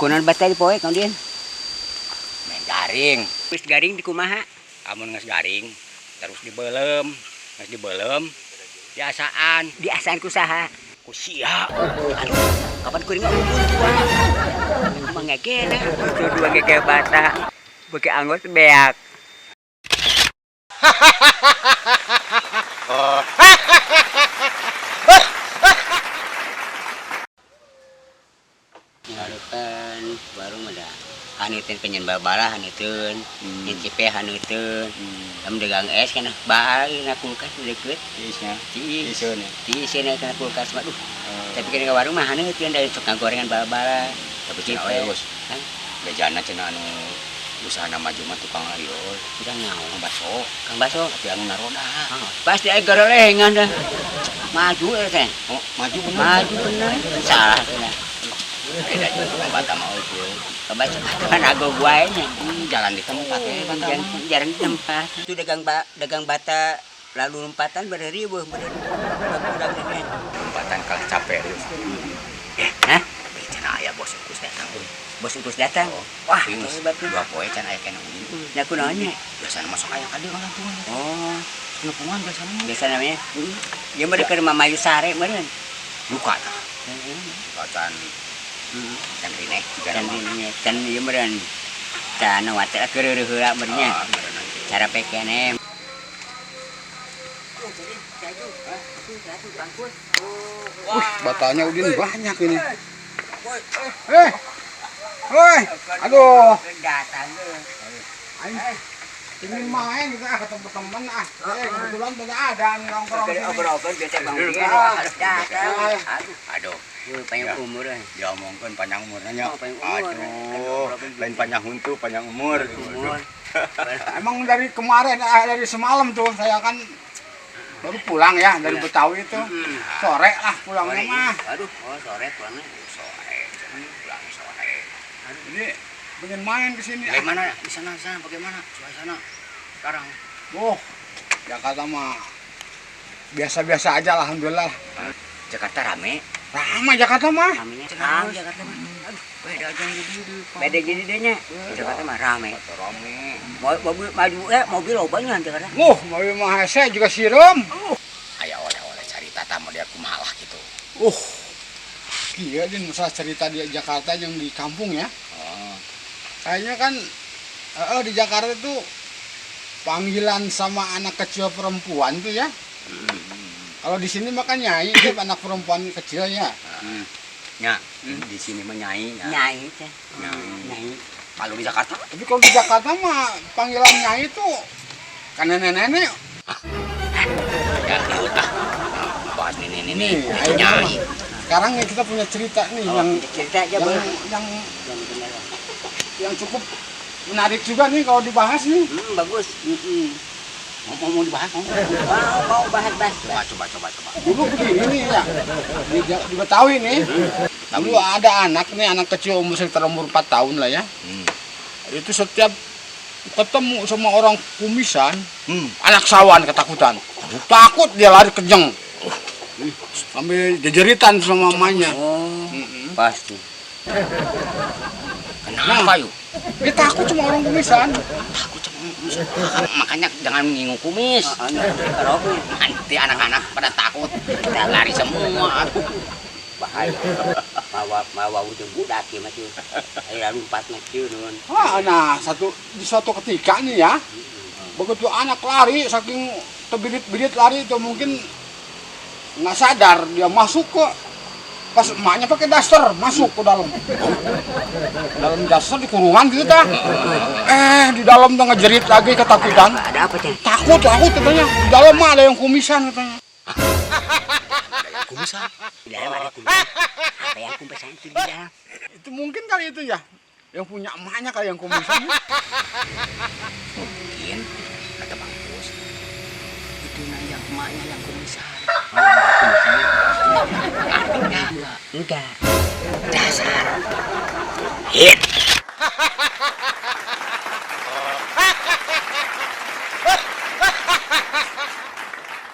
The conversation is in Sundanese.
Kunaon bata dipoe Kang Udin? Main garing. Geus garing dikumaha? Amun geus garing terus dibelem, geus dibelem diasaan. Diasaan ku saha? Ku sia. Aduh, kapan kuring mah unggul tua. Mah ngegena. Itu dua gege bata. Beuki anggot beak. Ngarupan warung ada hanuteun penyen babala hanuteun, nyen cipe hanuteun. Am dagang es kana baal na kulkas deukeut. Tiisnya. Tiis. Tiiseun ya. Tiiseun kana kulkas mah duh. Tapi kana warung mah hanuteun da sok ngagorengan bala-bala. Tapi cenah Cipe. euy, Bos. Hah? Bejana cenah anu usahana maju mah tukang ieu euy. Tukang naon? Tukang bakso. Kang bakso. Tapi anu naroda. Oh, pasti aya gorengan dah. Maju eta teh. Oh, maju bener. Maju bener. Salah cenah. Beda jeung tukang bata mah euy kieu. Kang bakso kan ago wae nya. Jalan di tempat we bata Jarang, mah. jarang di tempat. Itu dagang bata lalu lompatan bereribuh berkurang ini. Lompatan kalah capek Rius. Hah? Cenah aya bos Ukus datang euy. Bos Ukus datang. Oh. Wah, Geus hebat tuh. dua poe can aya keneh Udin. Nya kunaon nya? Biasana masuk aya ka dieu ngalantungan. Oh, Nepungan biasana. biasa namanya. Ieu mah keur Mamayu Sare meureun. Luka tah. Heeh. Luka can can rineh juga Can nama. dirinya, can ieu meureun. Can wate keur heula meureun nya. Ah, meureun. Cara pekene. Wih, batanya Udin banyak ini. Eh, woi, aduh. Datang. Aing ingin main gitu ah ketemu temen ah. Eh, kebetulan tidak ada nih nongkrong sini. Obrol-obrol biasa Bang Udin. Ah. Datang. Aduh, Aduh, panjang umur. diomongkeun panjang umurnya nya. Oh, panjang umur. Aduh, lain panjang huntu, panjang umur. Umur. Emang dari kemarin, dari semalam tuh saya kan baru pulang ya dari Betawi itu. Sore lah pulangnya mah. Aduh, oh sore pulangnya. Sore, pulang sore. Jadi pengen main ke sini. ah. Bagaimana di sana sana bagaimana suasana sekarang? Oh, Jakarta mah biasa-biasa aja alhamdulillah. Jakarta rame. Ramai Jakarta mah. Ramenya rame Jakarta mah. Aduh, Beda aja yang di di. beda jadi deh nya. Jakarta mah rame. Jakarta rame. Mobil maju mobil loba nya Jakarta. Wuh, mobil mah hese juga sireum. Aya oleh-oleh carita tah model kumaha lah gitu. Kieu din masalah cerita di Jakarta yang di kampung ya. Oh, Kayaknya kan di Jakarta itu panggilan sama anak kecil perempuan tuh ya. Kalau di sini mah kan nyai itu anak perempuan kecil ya. Nya, di sini mah nyai nya. Nyai teh. Nyai. Nyai. Kalau di Jakarta Tapi kalau di Jakarta mah panggilan nyai itu kan nenek-nenek. ya kieu tah. Bahas ini ini Nih, ayo nyai. Sekarang nih kita punya cerita nih Oh, yang cerita aja yang, boleh. yang Yang benar. yang cukup menarik juga nih kalau dibahas nih. Bagus. Mau mau dibahas mau. Mau mau bahas bahas. Coba coba coba coba. Dulu begini nih ya di Betawi nih. Dulu ada anak nih, anak kecil umur sekitar umur 4 tahun lah ya. Itu setiap ketemu sama orang kumisan, anak sawan ketakutan. Takut dia lari kejeng. Sambil jejeritan sama mamanya. Oh, pasti. Kenapa yuk? Dia takut sama orang kumisan. Takut sama kumis. Makanya jangan ngingu kumis. Keroknya. Nanti anak-anak pada takut lari semua. Bahaya. Mawa mawa ujung budak ya mah tuh. Ayo lompat mah kieu nun. Wah, nah satu di suatu ketika nih ya, begitu anak lari saking terbirit-birit lari itu mungkin nggak sadar dia masuk ke pas emaknya pakai daster masuk ke dalam. Dalam daster di kurungan gitu tah. Di dalam tuh ngejerit lagi ketakutan. Ada apa, Ceng? Takut, takut katanya. Di dalam mah ada yang kumisan katanya. Ada yang kumisan. Di dalam ada kumisan. Apa yang kumisan itu di dalam? Itu mungkin kali itu ya. Yang punya emaknya kali yang kumisan. Mungkin kata Bang Pus itu nah yang emaknya yang kumisan. Oh, kumisan. Ngerti nggak? Enggak. Dasar. Hit.